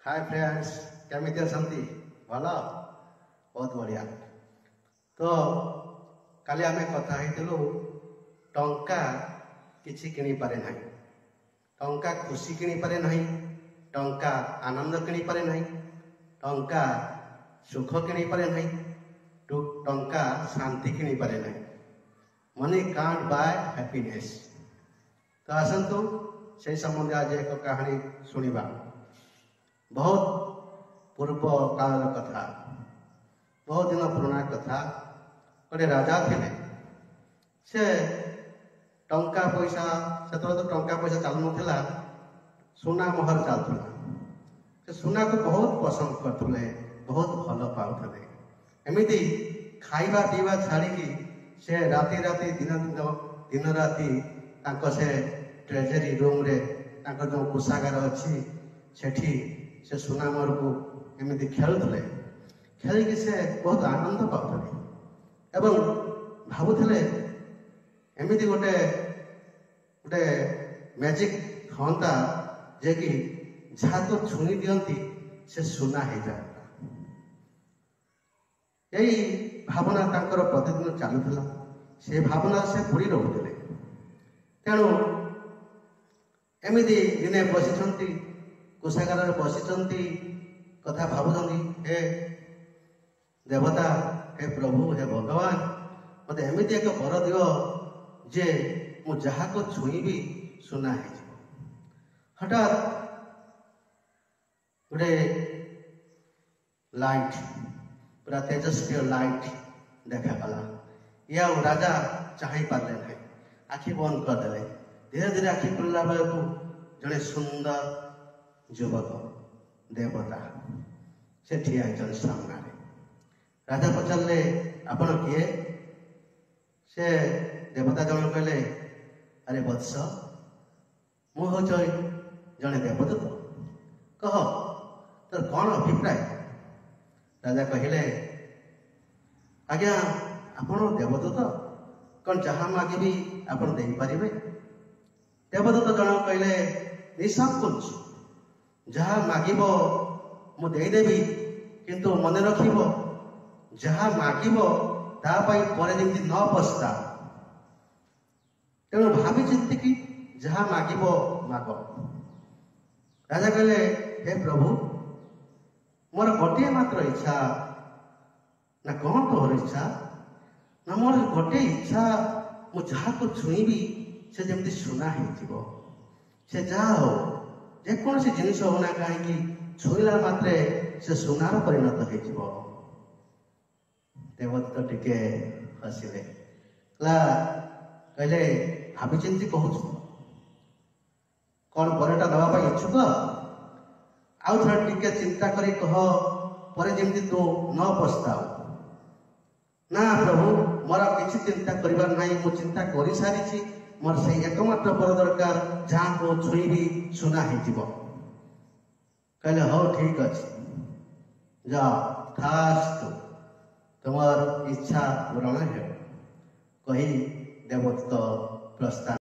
ହାଏ friends, କେମିତି ଅଛନ୍ତି? ଭଲ, ବହୁତ ବଢ଼ିଆ। ତ କାଲି ଆମେ କଥା ହେଇଥିଲୁ, ଟଙ୍କା କିଛି କିଣିପାରେ ନାହିଁ, ଟଙ୍କା ଖୁସି କିଣିପାରେ ନାହିଁ, ଟଙ୍କା ଆନନ୍ଦ କିଣିପାରେ ନାହିଁ, ଟଙ୍କା ସୁଖ କିଣିପାରେ ନାହିଁ, ଟଙ୍କା ଶାନ୍ତି କିଣିପାରେ ନାହିଁ। Money can't buy happiness. ତ ଆସନ୍ତୁ, ସେଇ ସମ୍ବନ୍ଧରେ ଆଜି ଏକ କାହାଣୀ ଶୁଣିବା। ବହୁତ ପୂର୍ବ କାଳର କଥା, ବହୁତ ଦିନ ପୁରୁଣା କଥା। ଗୋଟେ ରାଜା ଥିଲେ। ସେ ଟଙ୍କା ପଇସା, ସେତେବେଳେ ତ ଟଙ୍କା ପଇସା ଚାଲୁନଥିଲା, ସୁନା ମୋହର ଚାଲୁଥିଲା। ସେ ସୁନାକୁ ବହୁତ ପସନ୍ଦ କରୁଥିଲେ, ବହୁତ ଭଲ ପାଉଥିଲେ। ଏମିତି ଖାଇବା ପିଇବା ଛାଡ଼ିକି ସେ ରାତି ରାତି, ଦିନ ଦିନ, ଦିନ ରାତି ତାଙ୍କ ସେ ଟ୍ରେଜେରୀ ରୁମ୍ରେ, ତାଙ୍କର ଯେଉଁ କୋଷାଗାର ଅଛି, ସେଠି ସେ ସୁନା ମୋହରକୁ ଏମିତି ଖେଳୁଥିଲେ। ଖେଳିକି ସେ ବହୁତ ଆନନ୍ଦ ପାଉଥିଲେ ଏବଂ ଭାବୁଥିଲେ, ଏମିତି ଗୋଟେ ମ୍ୟାଜିକ୍ ହୁଅନ୍ତା ଯେ କି ଯାହାକୁ ଛୁଇଁ ଦିଅନ୍ତି ସେ ସୁନା ହେଇଯାଆନ୍ତା। ଏଇ ଭାବନା ତାଙ୍କର ପ୍ରତିଦିନ ଚାଲୁଥିଲା। ସେ ଭାବନାରେ ସେ ବୁଡ଼ି ରହୁଥିଲେ। ତେଣୁ ଏମିତି ଦିନେ ବସିଛନ୍ତି, କୋଷାଗାରରେ ବସିଛନ୍ତି, କଥା ଭାବୁଛନ୍ତି, ହେ ଦେବତା, ହେ ପ୍ରଭୁ, ହେ ଭଗବାନ, ମୋତେ ଏମିତି ଏକ ବର ଦିଅ ଯେ ମୁଁ ଯାହାକୁ ଛୁଇଁବି ସୁନା ହେଇଯିବ। ହଠାତ୍ ଗୋଟେ ଲାଇଟ୍, ପୁରା ତେଜସ୍କ୍ରିୟ ଲାଇଟ୍ ଦେଖାଗଲା। ଇଏ ଆଉ ରାଜା ଚାହିଁ ପାରିଲେ ନାହିଁ, ଆଖି ବନ୍ଦ କରିଦେଲେ। ଧୀରେ ଧୀରେ ଆଖି ଖୋଲିଲା ବେଳକୁ ଜଣେ ସୁନ୍ଦର ଯୁବକ ଦେବତା ସେ ଠିଆ ହେଇଛନ୍ତି ସାମ୍ନାରେ। ରାଜା ପଚାରିଲେ, ଆପଣ କିଏ? ସେ ଦେବତା ଜଣ କହିଲେ, ଆରେ ବତ୍ସ, ମୁଁ ହେଉଛି ଜଣେ ଦେବଦୂତ। କହ, ତୋର କ'ଣ ଅଭିପ୍ରାୟ? ରାଜା କହିଲେ, ଆଜ୍ଞା, ଆପଣ ଦେବଦୂତ, କ'ଣ ଯାହା ମାଗିବି ଆପଣ ଦେଇପାରିବେ? ଦେବଦୂତ ଜଣ କହିଲେ, ନିଃସଙ୍କୋଚ ଯାହା ମାଗିବ ମୁଁ ଦେଇଦେବି, କିନ୍ତୁ ମନେ ରଖିବ, ଯାହା ମାଗିବ ତା ପାଇଁ ପରେ ଯେମିତି ନ ପସ୍ତାଅ। ତେଣୁ ଭାବି ଚିନ୍ତିକି ଯାହା ମାଗିବ ମାଗ। ରାଜା କହିଲେ, ହେ ପ୍ରଭୁ, ମୋର ଗୋଟିଏ ମାତ୍ର ଇଚ୍ଛା। ନା, କ'ଣ ତୋର ଇଚ୍ଛା? ନା, ମୋର ଗୋଟିଏ ଇଚ୍ଛା, ମୁଁ ଯାହାକୁ ଛୁଇଁବି ସେ ଯେମିତି ସୁନା ହେଇଯିବ। ସେ ଯାହା ହଉ, ଯେକୌଣସି ଜିନିଷ ହଉନା କାହିଁକି, ଛୁଇଁଲା ମାତ୍ରେ ସେ ସୁନାର ପରିଣତ ହେଇଯିବ। ଦେବଦୂତ ଟିକେ ହସିଲେ। ହେଲା, କହିଲେ, ଭାବିଚିନ୍ତି କହୁଛୁ? କ'ଣ ବରଟା ଦେବା ପାଇଁ ଇଚ୍ଛୁକ? ଆଉ ଥରେ ଟିକେ ଚିନ୍ତା କରି କହ, ପରେ ଯେମିତି ତୁ ନ ପସ୍ତାଉ। ନା ପ୍ରଭୁ, ମୋର କିଛି ଚିନ୍ତା କରିବାର ନାହିଁ, ମୁଁ ଚିନ୍ତା କରିସାରିଛି। ମୋର ସେଇ ଏକମାତ୍ର ବର ଦରକାର, ଯାହାକୁ ଛୁଇଁବି ସୁନା ହେଇଯିବ। କହିଲେ, ହଉ, ଠିକ ଅଛି, ଯାଅ, ତଥାସ୍ତୁ, ତୁମର ଇଚ୍ଛା ପୂରଣ ହେଉ, କହି ଦେବଦୂତ ପ୍ରସ୍ଥାନ